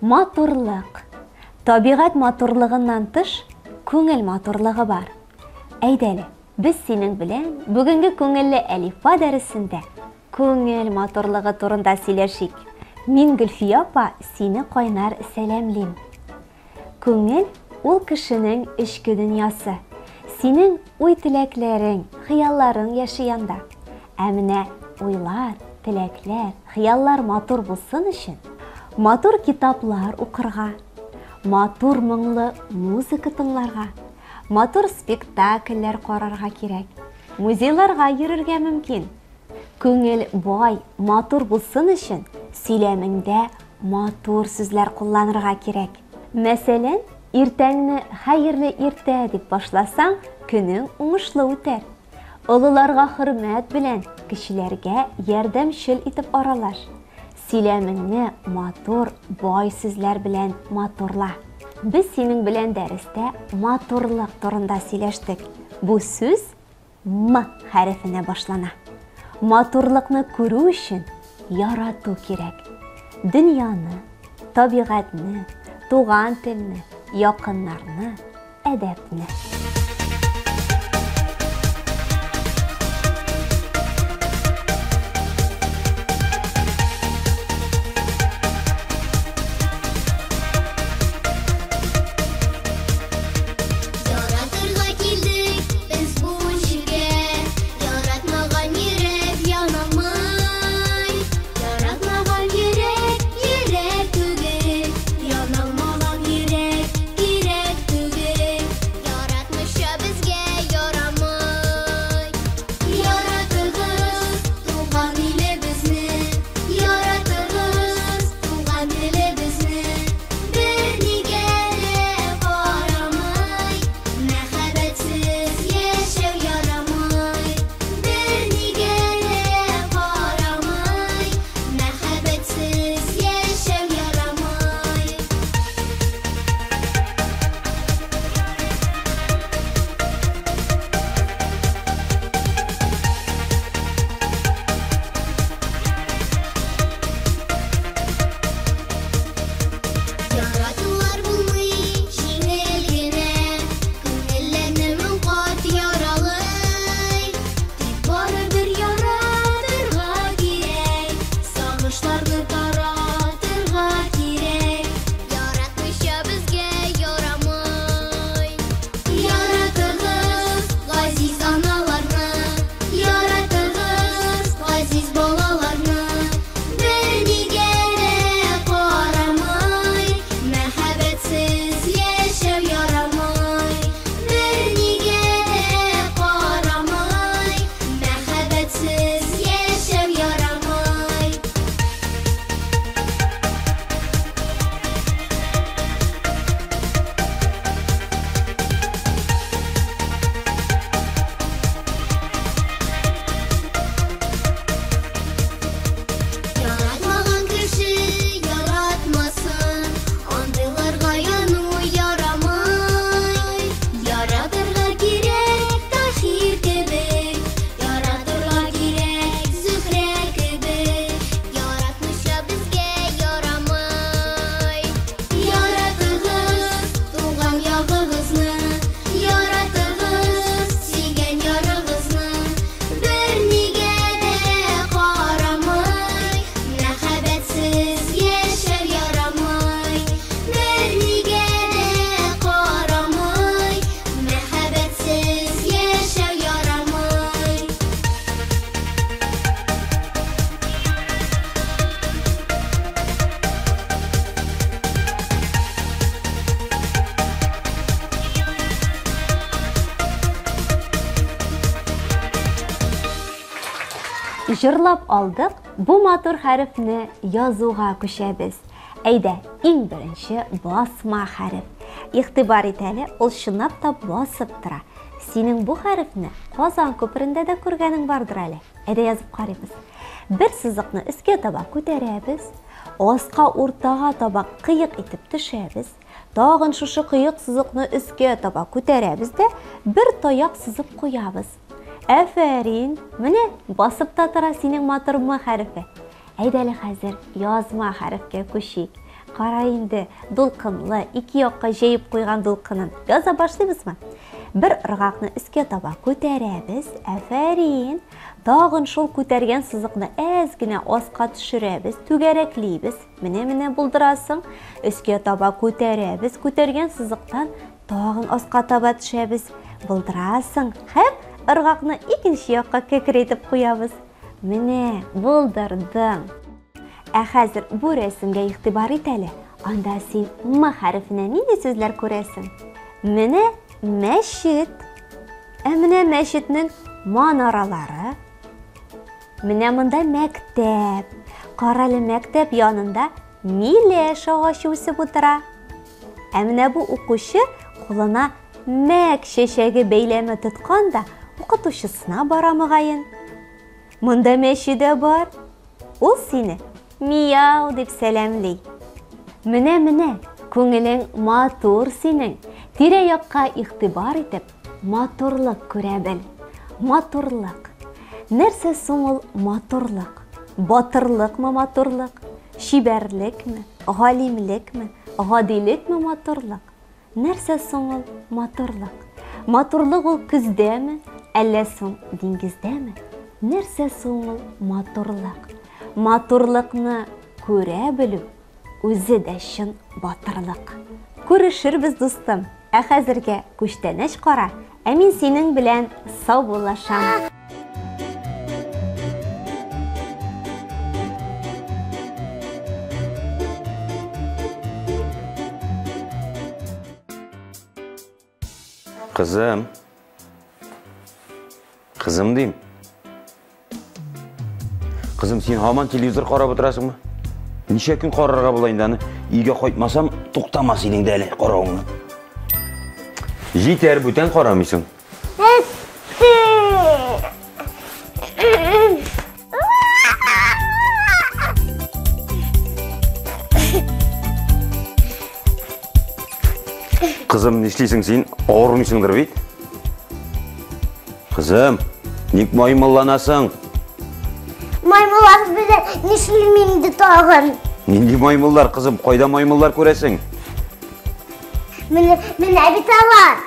Матурлык. Табигать матурлыгыннан тыш, күңел матурлыгы бар. Әйдә әле, без синең белән бүгенге күңелле әлифба дәресендә күңел матурлыгы турында сөйләшик. Мин Гөлфия апа сине кайнар сәламлим. Күңел ул кешенең эчке дөньясы. Синең уй-теләкләрең, хыялларың яши анда. Ә менә уйлар, теләкләр, хыяллар матур булсын өчен, матур китаплар укырга, матур моңлы музыка тыңларга, матур спектакльләр карарга кирәк. Музейларга йөрергә мөмкин. Күңел бай, матур булсын өчен, сөйләмеңдә матур сүзләр кулланырга кирәк. Мәсәлән, иртәңне хәерле иртә дип башласаң, көнең уңышлы үтәр. Олыларга хөрмәт белән, кечеләргә ярдәмчел итеп аралаш. Сөйләмеңне матур, бай сүзләр белән матурла. Без синең белән дәрестә матурлык турында сөйләштек. Бу сүз М хәрефенә башлана. Матурлыкны күрү өчен ярату кирәк. Дөньяны, табигатьне, туган телне, якыннарны, әдәпне. Яратырга килдек без бу җиргә, Яратмаган йөрәк яналмый. Яратмаган йөрәк йөрәк түгел, Яналмаган йөрәк кирәк түгел. Яратмыйча безгә ярамый. Яратыгыз туган илебезне, Яратыгыз туган телебезне. Бернигә дә карамый, Мәхәббәтсез яшәү ярамый. Бернигә дә карамый, Мәхәббәтсез яшәү ярамый. Яратулар булмый җиңел генә, Күңелләрне мең кат яралый. Тик барыбер яратырга кирәк, Сагышларны таратырга кирәк. Яратмыйча безгә ярамый. Яратыгыз газиз аналарны, Яратыгыз газиз балаларны. Бернигә дә карамый, Мәхәббәтсез яшәү ярамый. Бернигә дә карамый, Мәхәббәтсез яшәү ярамый. Яратмаган кеше яратмасын, Андыйларга яну ярамый. Яратырга кирәк Таһир кебек, Яратырга кирәк Зөһрә кебек. Яратмыйча безгә ярамый. Яратыгыз туган ягыгызны, Яратыгыз сөйгән ярыгызны. Бернигә дә карамый, Мәхәббәтсез яшәү ярамый. Бернигә дә карамый, Мәхәббәтсез яшәү ярамый. Җырлап алдык, бу матур хәрефне язуга күчәбез. Әйдә, иң беренче басма хәреф. Игътибар ит әле, ул чынлап та басып тора. Синең бу хәрефне Казан күперендә дә күргәнең бардыр әле. Әйдә язып карыйбыз. Бер сызыкны өскә таба күтәрәбез, аска уртага таба кыек итеп төшәбез. Тагын шушы кыек сызыкны өскә таба күтәрәбез дә, бер таяк сызып куябыз. Әфәрин! Менә басып та тора синең матур М хәрефе. Әйдә әле хәзер язма хәрефкә күчик. Кара инде, дулкынлы, ике якка җәеп куйган дулкынын. Яза башлыйбызмы? Бер ыргакны өскә таба күтәрәбез. Афәрин! Тагын шул күтәргән сызыкны әз генә аска төшерәбез, түгәрәклибез. Менә-менә булдырасың. Өскә таба күтәрәбез, күтәргән сызыктан тагын аска таба төшәбез. Булдырасың. Һәм ыргакны икенче якка кәкрәйтеп куябыз. Менә, булдырдың. Ә хәзер бу рәсемгә игътибар ит әле. Анда син М хәрефенә нинди сүзләр күрәсең? Менә мәчет. Ә менә мәчетнең манаралары. Менә монда мәктәп. Карале, мәктәп янында миләш агачы үсеп утыра. Ә менә бу укучы кулына мәк чәчәге бәйләме тоткан да укытучысына бара мөгаен. Монда мәче дә бар. Ул сине мияу дип сәламли. Менә-менә, күңелең матур синең. Тирә-якка игътибар итеп, матурлык күрә бел. Матурлык. Нәрсә соң ул матурлык? Батырлыкмы матурлык? Чибәрлекме? Галимлекме? Гадилекме матурлык? Нәрсә соң ул матурлык? Матурлык ул көздәме, әллә соң диңгездәме? Нәрсә соң ул матурлык? Матурлыкны күрә белү үзе дә чын батырлык. Күрешербез, дустым. Ә хәзергә күчтәнәч кара, ә мин синең белән саубуллашам. Кызым. Кызым дим. Кызым, син һаман телевизор карап утырасыңмы? Ничә көн карарга була инде аны? Өйгә кайтмасам, туктамас идең дә әле каравыңны. Җитәр, бүтән карамыйсың. Кызым, нишлисең син? Авырмыйсыңдыр бит? Кызым, ник маймылланасың? Маймыллар белән нишлим инде тагын? Нинди маймыллар, кызым? Кайда маймыллар күрәсең? Менә, менә бит алар.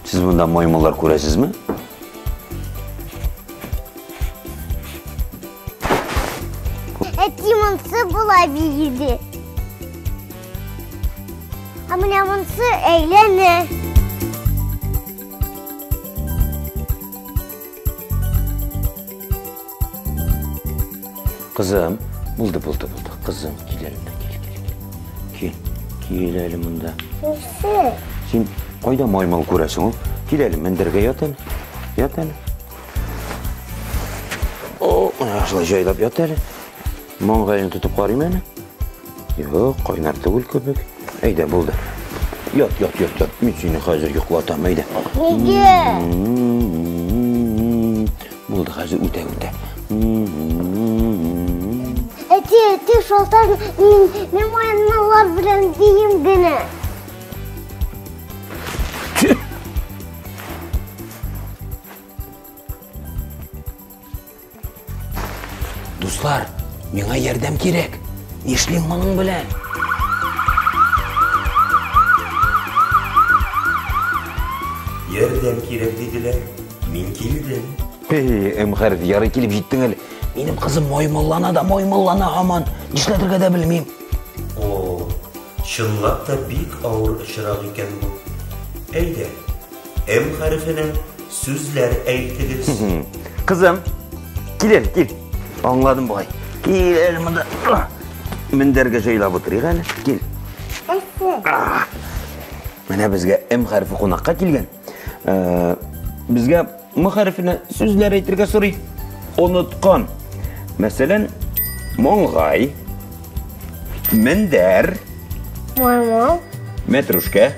Сез монда маймыллар күрәсезме? Әти монсы була биеде. Ә менә монсы әйләнә. Кызым, булды, булды, булды. Кызым, кил әле монда, кил, кил, кил. Кил, кил әле монда. Нәрсә? Син кайда маймыл күрәсең ул? Кил әле, мендәргә ят әле. Ят әле. О, менә шулай җайлап ят әле. Маңгаен тотып карыйм әле. Юк, кайнар түгел кебек. Әйдә, булды. Ят, ят, ят, ят. Мин сине хәзер йоклатам, әйдә. Нигә? Булды, хәзер үтә, үтә. Әти, әти, шалтан, мин, мин маймыллар белән биим генә. Дуслар, миңа ярдәм кирәк. Нишлим моның белән? Ярдәм кирәк диделәр. Мин килдем. Эй, М хәрефе, ярый килеп җиттең әле. Минем кызым маймыллана да маймыллана һаман. Нишләтергә дә белмим. О, чынлап та бик авыр очрак икән бу. Әйдә, М хәрефенә сүзләр әйтегез. Кызым, кил әле, кил. Аңладым бугай. Кил әле монда. Мендәргә җайлап утырыйк әле. Кил. Менә безгә М хәрефе кунакка килгән. Э, безгә М хәрефенә сүзләр әйтергә сорый. Оныткан. Мәсәлән, маңгай, мендәр, Маймыл, мәтрүшкә.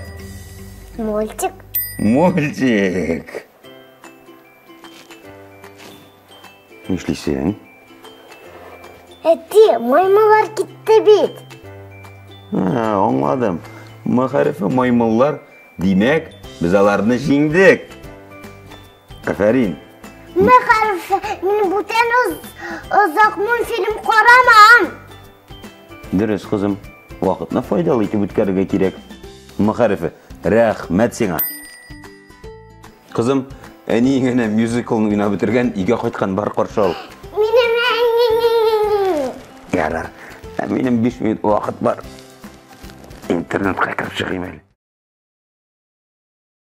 Мультик. Мультик. Нишлисең? Әти, маймыллар китте бит. Ә, аңладым. М хәрефе маймыллар. Димәк, без аларны җиңдек. Афәрин. М хәрефе, мин бүтән озак мультфильм карамам. Дөрес, кызым. Вакытны файдалы итеп үткәрергә кирәк. М хәрефе. Рәхмәт сиңа. Кызым, әниең әнә мюзиклны уйнап бетергән, өйгә кайткан, бар каршы ал. Минем әни. Ярар. Ә минем 5 минут вакыт бар. Интернетка кереп чыгыйм әле.